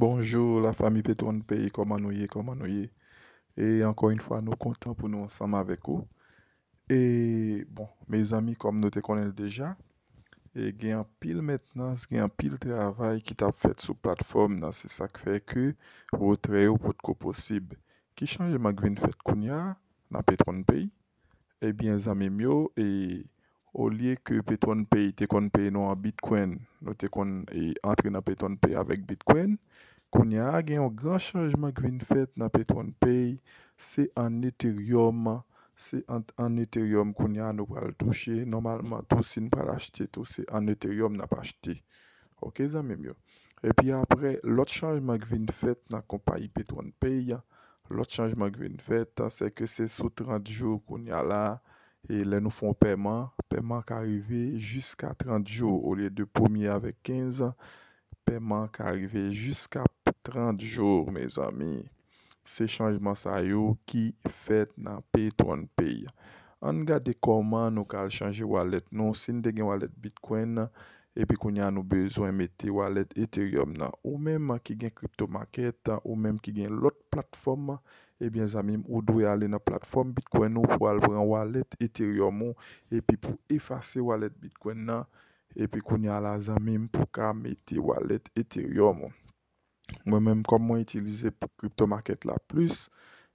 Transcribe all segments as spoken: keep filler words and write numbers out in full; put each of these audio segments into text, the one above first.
Bonjou, lafanmi Petwon Pay, kòman nou ye, kòman nou ye? E ankò yon fwa, nou kontan pou nou ansanm avèk ou. E, bon, mezanmi, kòm nou te konnen l deja, e gen anpil mentnans, gen anpil travay ki t ap fèt sou platfòm nan. Se sa k fè ke retrè yo potko posib. Ki chanjman k vin fèt kounye a nan Petwon Pay? Ebyen, zanmi m yo, e, olye ke Petwon Pay te konn peye nou an Bitcoin, nou te konn, e, antre nan Petwon Pay avèk Bitcoin. Kounye a, gen yon gran chanjman k vin fèt nan Petwon Pay, se an Ethereum, se an, an Ethereum kounye a nou pral touche. Nòmalman, tou si n pral achte tou, se an Ethereum n ap achte. Oke, zanmi m yo. Epi apre, lòt chanjman k vin fèt nan konpayi Petwon Pay, lòt chanjman k vin fèt, se ke se sou trant jou kounye a la, e lè nou fè yon pèman, pèman ka rive jiska trant jou, olye de premye avèk kenz, pèman ka rive jiska trant jou, mezanmi. Se chanjman sa yo ki fèt nan Petwon Pay. Ann gade kòman nou ka al chanje wallet nou. Si n te gen wallet Bitcoin, epi kounye a nou bezwen mete wallet Ethereum nan. Ou menm ki gen crypto market, ou menm ki gen lòt platfòm, ebyen, zanmi m, ou dwe ale nan platfòm Bitcoin ou pou al pran wallet Ethereum ou, epi pou efase wallet Bitcoin nan, epi kounye a la, zanmi m, pou ka mete wallet Ethereum ou. Mwen menm, kòm mwen itilize p-, crypto market la plis,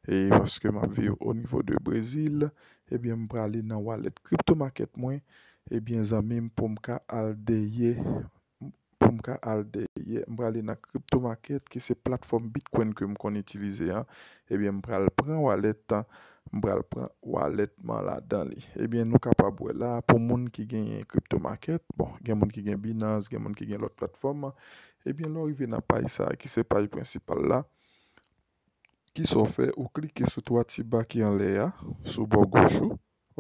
e paske m ap viv o nivo de Brezil, ebyen, m prale nan wallet crypto market mwen, ebyen, zanmi m, pou m ka al dèyè, pou m ka al dèyè, m prale nan crypto market, ki se platfòm Bitcoin ke m konn itilize an, ebyen, m pral pran wallet, m pral pran wallet mwen ladan li. Ebyen, nou kapab wè la, pou moun ki genyen crypto market, bon, gen moun ki gen Binance, gen moun ki gen lòt platfòm, ebyen, lè w rive nan paj sa a, ki se paj prensipal la, kisa w fè? Ou klike sou twa ti ba ki anlè a, sou bò goch ou,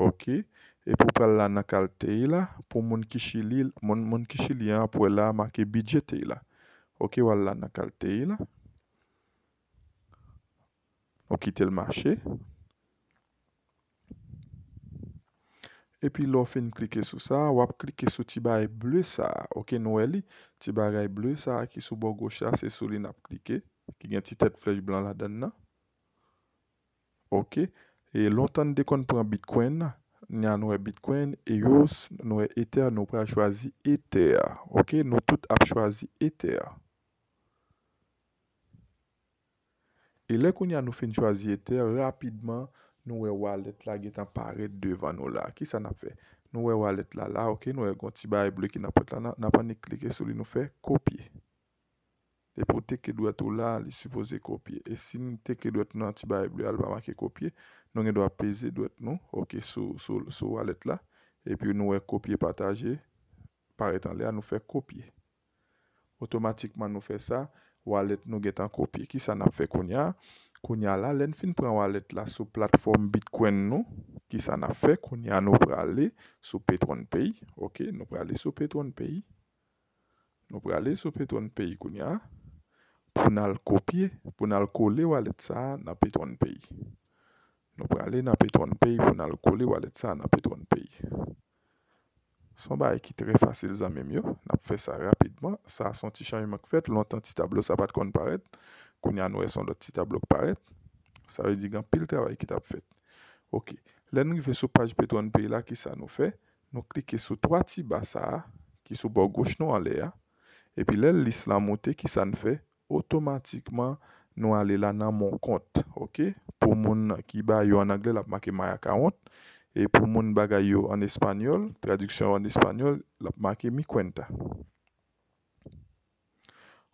oke? Epi w pral la nan Caltei la, pou moun ki Chili, moun, moun ki Chili an ap wè la make Bidjetei la. Oke, w al la nan Caltei la. Ou kite l mache. Epi lè w fin klike sou sa, w ap klike sou ti bagay ble sa a. Oke, nou wè li, ti bagay ble sa a ki sou bò goch la, se sou li n ap klike, ki gen ti tèt flèch blan ladan l nan. Oke, e lontan n te konn pran Bitcoin, kounye a nou wè Bitcoin, E O S, nou wè Ether, nou pral chwazi Ether. Oke, nou tout ap chwazi Ether. E lè kounye a nou fin chwazi Ether, rapidman, nou wè wallet la gentan parèt devan nou la. Kisa n ap fè? Nou wè wallet la la, oke, nou wè gon ti bagay ble ki nan pwent la, n a, n ap annik klike sou li, nou fè kopye. Depi w teke dwèt ou la, li sipoze kopye. E si n teke dwèt nou nan ti bagay ble a, li pa make kopye, nou gen dwa peze dwèt nou, oke, sou, sou, sou wallet la. Epi nou wè kopye pataje parèt anlè a, nou fè kopye. Otomatikman nou fè sa, wallet nou gentan kopye. Kisa n ap fè kounye a? Kounye a la, lè n fin pran wallet la sou platfòm Bitcoin nou, kisa n ap fè? Kounye a nou prale sou Petwon Pay, oke, nou prale sou Petwon Pay. Nou prale sou Petwon Pay kounye a, pou n al kopye, pou n al kole wallet sa a nan Petwon Pay. Nou prale nan Petwon Pay pou n al kole wallet sa a nan Petwon Pay. Se yon bagay ki trè fasil, zanmi m yo. N ap fè sa rapidman. Sa a se yon ti chanjman k fèt. Lontan, ti tablo sa pa t konn parèt. Kounye a, nou wè se yon lòt ti tablo k parèt. Sa vle di gen anpil travay ki t ap fèt. Oke. Lè n rive sou paj Petwon Pay la, kisa nou fè? Nou klike sou twa ti ba sa a, ki sou bò goch nou anlè a. Epi lè lis lan moute, kisa n fè? Otomatikman, nou ale la nan mon kont, oke? Pou moun ki ba yo an anglè, l ap make my account. E pou moun bagay yo an espanyòl, tradiksyon yo an espanyòl, l ap make mi cuenta.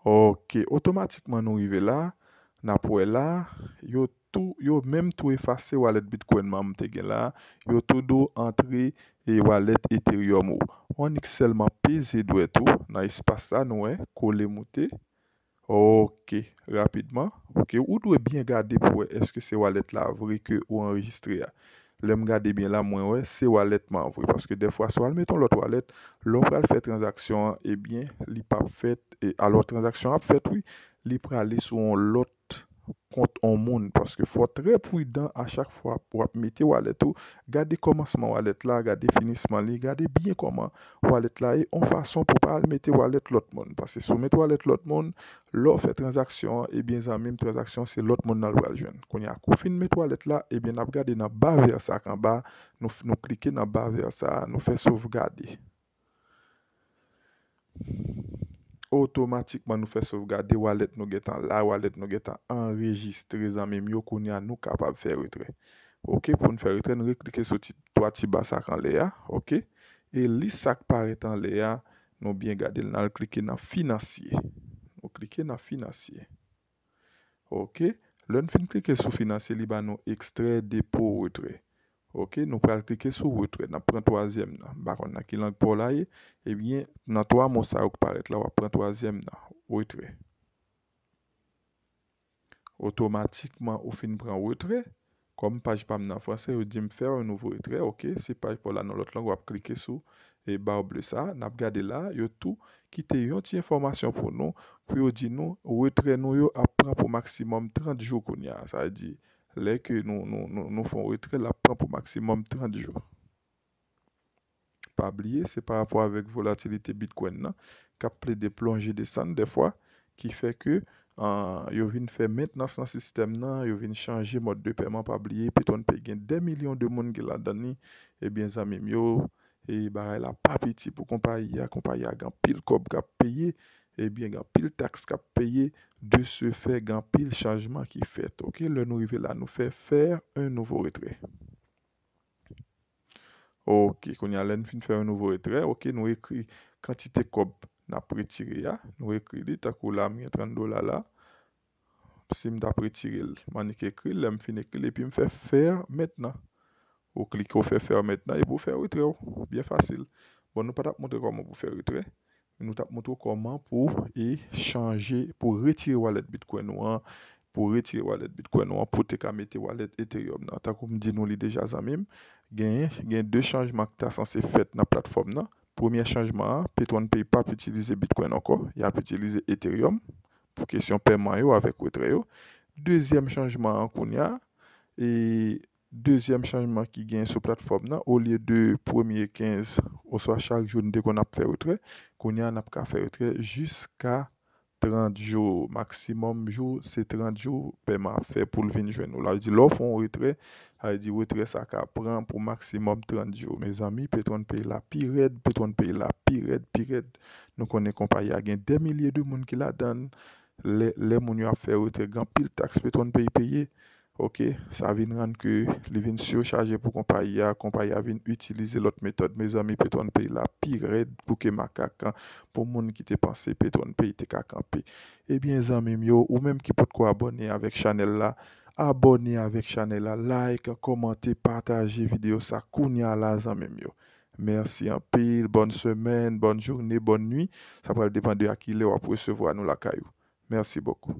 Oke, otomatikman nou rive la, n ap wè la, yo tou, yo menm tou efase wallet Bitcoin mwen m te gen la, yo tou do antre e wallet Ethereum ou. Ou annik sèlman peze dwèt ou nan espas la, nou wè, kole moute. Oke, rapidman. Oke, ou dwe byen gade pou wè èske se wallet la vre ke ou anrejistre a. Lè m gade byen la, mwen wè se wallet mwen an vre. Paske dèfwa, si w al mete yon lòt wallet, lè w pral fè tranzaksyon an, ebyen, li p ap fèt. E, alò, tranzaksyon an ap fèt, wi. Li prale sou yon lòt kont on moun, paske fò w trè pridan a chak fwa w ap mete wallet ou. Gade kòmansman wallet la, gade finisman li, gade byen kòman wallet la ye, on fason pou w pa al mete wallet lòt moun. Paske si w mete wallet lòt moun, lè w fè tranzaksyon an, ebyen zanmi m, tranzaksyon se lòt moun nan l pral jwenn. Kounye a, kou w fin mete wallet la, ebyen n ap gade nan ba vè sa k anba, nou, nou klike nan ba vè sa, nou fè sovgade. Otomatikman nou fè sovgade, wallet nou gentan la, wallet nou gentan anrejistre, zanmi m yo, kounye a nou kapab fè retrè. Ok, pou n fè retrè, nou reklike sou ti, twa ti ba sa k anlè a, ok? E lis sa k parèt anlè a, nou byen gade l, n al klike nan finansye. Nou klike nan finansye. Ok, lè n fin klike sou finansye, li ba nou ekstrè, depo, retrè. Ok, nou pral klike sou retrè. N ap pran twazyèm nan. M pa konn nan ki lang pa w la ye. Ebyen, nan twa mo sa yo k parèt la, w ap pran twazyèm nan. Retrè. Otomatikman, ou fin pran retrè. Kòm paj pa m nan franse, yo di m fè yon nouvo retrè. Ok, si paj pa w la nan lòt lang, w ap klike sou e ba ble sa. N ap gade la, yo tou kite yon ti enfòmasyon pou nou, pou yo di nou, retrè nou yo ap pran pou maksimòm trant jou kounye a. Sa vle di, lè ke nou, nou, nou, nou fè yon retrè, l ap pran pou maksimòm trant jou. Pa bliye, se pa rapò avèk volatilite Bitcoin nan, k ap plede plonje desann dèfwa, ki fè ke, ah, yo vin fè mentnans nan sistèm nan, yo vin chanje mòd de pèman. Pa bliye, Petron Pay gen dè milyon de moun ki ladan li. Ebyen, zanmi m yo, e bagay la pa piti pou konpayi a. Konpayi a gen anpil kòb k ap peye, ebyen, gen anpil taks k ap peye. De ce fait, gen anpil chanjman ki fèt. Ok, lè nou rive la, nou fè faire un nouveau retrait. Ok, kounye a, lè n fin fè yon nouvo retrè, ok, nou ekri kantite kòb n ap retire a. Nou ekri li, tankou la, m gen trant dola la. Si m t ap retire l, m annik ekri l, lè m fin ekri l, epi m fè faire maintenant. Ou klike, ou fè faire maintenant, epi ou fè retrè w. Byen fasil. Bon, nou pa t ap montre kòman pou fè retrè. Nou t ap montre w kòman pou e chanje, pou retire wallet Bitcoin ou an, pou retire wallet Bitcoin ou an, pou te ka mete wallet Ethereum nan. Tankou m di nou li deja, zanmi m, gen, gen de chanjman ki ta sanse fèt nan platfòm nan. Premye chanjman an, Petron Pay p ap itilize Bitcoin ankò, y ap itilize Ethereum pou kesyon pèman yo avèk retrè yo. Dezyèm chanjman an kounye a, e dezyèm chanjman ki gen sou platfòm nan, olye de premye kenz oswa chak jou n te konn ap fè retrè, kounye a n ap ka fè retrè jiska trant jou. Maksimòm jou, se trant jou pèman ap fè pou l vin jwenn ou. Sa vle di, lè w fè yon retrè, sa vle di retrè sa ka pran pou maksimòm trant jou. Mezanmi, Petron Pay la pi rèd, Petron Pay la pi rèd, pi rèd. Nou konnen konpayi a gen dè milye de moun ki ladan l. Lè, lè moun yo ap fè retrè, gen anpil taks Petron Pay peye. Ok, sa vin rann ke li vin sichaje pou konpayi a, konpayi a vin itilize lòt metòd. Mezanmi, Petron Pay la pi rèd kou ke makak pou moun ki te panse Petron Pay te ka kanpe. Ebyen, zanmi m yo, ou menm ki potko abòne avèk chanèl la, abòne avèk chanèl la, like, kòmante, pataje videyo sa kounye a la, zanmi m yo. Mèsi anpil, bòn semèn, bòn jounen, bòn nwi. Sa pral depann de a ki lè w ap resevwa nou lakay ou. Merci beaucoup.